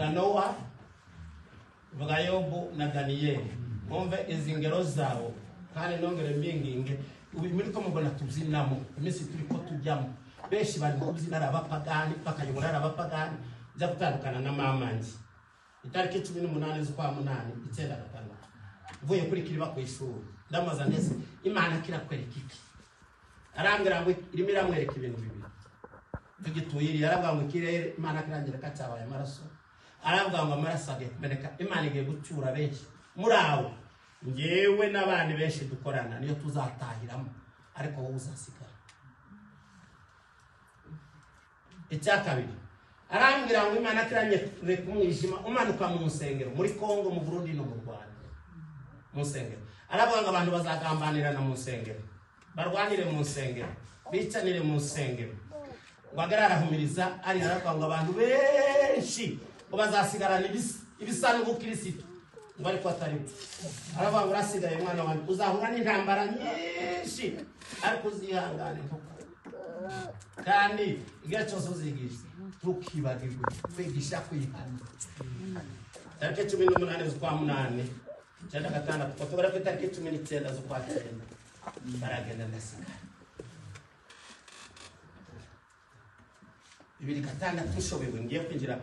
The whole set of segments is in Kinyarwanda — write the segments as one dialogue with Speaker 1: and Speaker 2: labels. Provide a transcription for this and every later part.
Speaker 1: Mvuga Nowa, mvuga Yobu na Daniyeli. Mwumve izi ngero zabo kandi nongere mbinginge. Ubu muri ko mubona tubyinamo iminsi turi ko tujyamo, benshi bari kubyina ari abapagani, bakayobora ari abapagani. Nza gutandukana na mamanjye itariki 18 z'ukwa munani 96, mvuye kuri kiriba ku ishuri, ndamaza ndetse Imana kirakwereka iki? Arambwira ngo irimo iramwereka ibintu bibiri. Tugituye yarabwira ngo ikirere Imana kirangirika cyabaye amaraso, arabwira ngo amaraso agiye kumeneka, Imana igiye gucyura benshi muri abo. Ngewe n'abandi benshi dukorana niyo tuzatahiramo, ariko wowe uzasigara. Icya kabiri arambwira ngo Imana kiranyereka umwijima umanuka mu nsengero muri Kongo, mu Burundi no mu Rwanda. Mu nsengero aravuga ngo abantu bazagambanirana mu nsengero, barwanire mu nsengero, bicanire mu nsengero. Ngo agararahumiriza ari aravuga ngo abantu benshi ngo bazasigarana ibisa n'ubukirisitu, ngo ariko atari byo. Aravuga ngo urasigaye mwana wanjye, uzahura n'intambara nyinshi ariko uzihangane. Kandi igihe cyose uzigisha ntukibagirwe kwigisha kwihana. Tariki 18 z'ukwa munani 96, tubara ku itariki 19 z'ukwa cyenda, baragenda ndasigara. 2006 nshobewe, ngiye kwinjira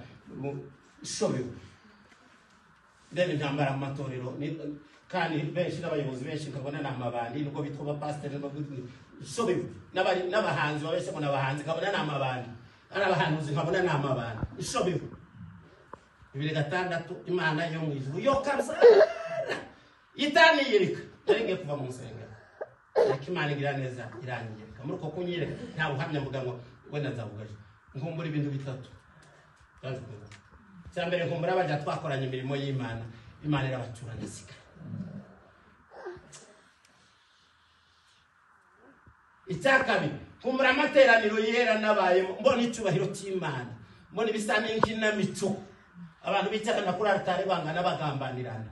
Speaker 1: nshobewe, ndeba intambara mu matorero, kandi benshi n'abayobozi benshi nkabona ni amabandi, nubwo bitwa abapasiteri, nshobewe n'abahanzi babeshya ngo ni abahanzi, nkabona ni amabandi, ari abahanuzi nkabona ni amabandi, nshobewe. 2006 Imana yo mu ijuru yo kabisa itaniyereka, nari ngiye kuva mu nsengero, ariko Imana igira neza iranyiyereka. Muri uko kunyiyereka nta buhamya mvuga ngo wenda nzavuga ejo. Nkumbura ibintu bitatu. Icya mbere nkumbura bajya twakoranye imirimo y'Imana, Imana irabacyura ndasigara. Icya kabiri nkumbura amateraniro yera nabayemo, mbona icyubahiro cy'Imana, mbona ibisa n'inkinamico, abantu bicarana kuri altari bangana bagambanirana,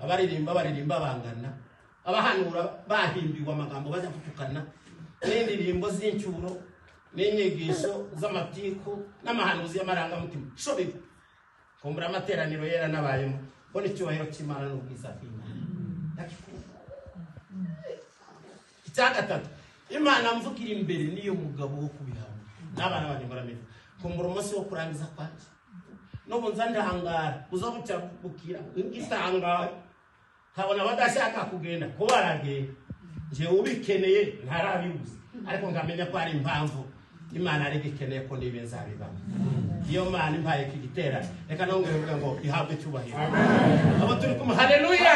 Speaker 1: abaririmba baririmba bangana, abahanura bahimbiwe amagambo bajya gutukana, n'indirimbo z'incyuro n'inyigisho z'amatiku n'amahanuzi y'amarangamutima. Shobewe kumbura amateraniro yera nabayemo, mbona icyubahiro cy'Imana n'ubwiza bw'Imana. Icya gatatu Imana mvugira imbere niyo mugabo wo kubihamya n'abana banjye muramenye. Kumbura umunsi wo kurangiza kwanjye, n'ubu nza ndangara uza bucya bukira ngitangara, nkabona badashaka kugenda ko baragenda, nje ubikeneye ntarabibuze, ariko nkamenya ko ari impamvu Imana ari gikeneye ko nibe nzabibamo. Iyo Mana impaye iki giterane, reka nongere mvuge ngo ihabwe icyubahiro. Abo turi kumwe, haleluya.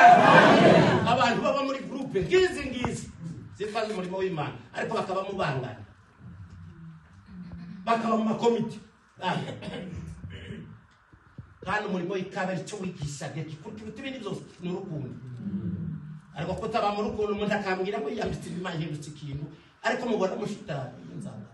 Speaker 1: Abantu baba muri groupe ngizi ngizi zitwaza umurimo w'Imana, ariko bakaba mubangana, bakaba mu makomite. Kandi umurimo w'ikabere cyo wigishaga gikuru ibindi byose ni urukundo. Ariko kutaba mu rukundo, umuntu akambwira ngo yiyambitse ibimana yihindutse ikintu, ariko mubona mushitani y'inzangano.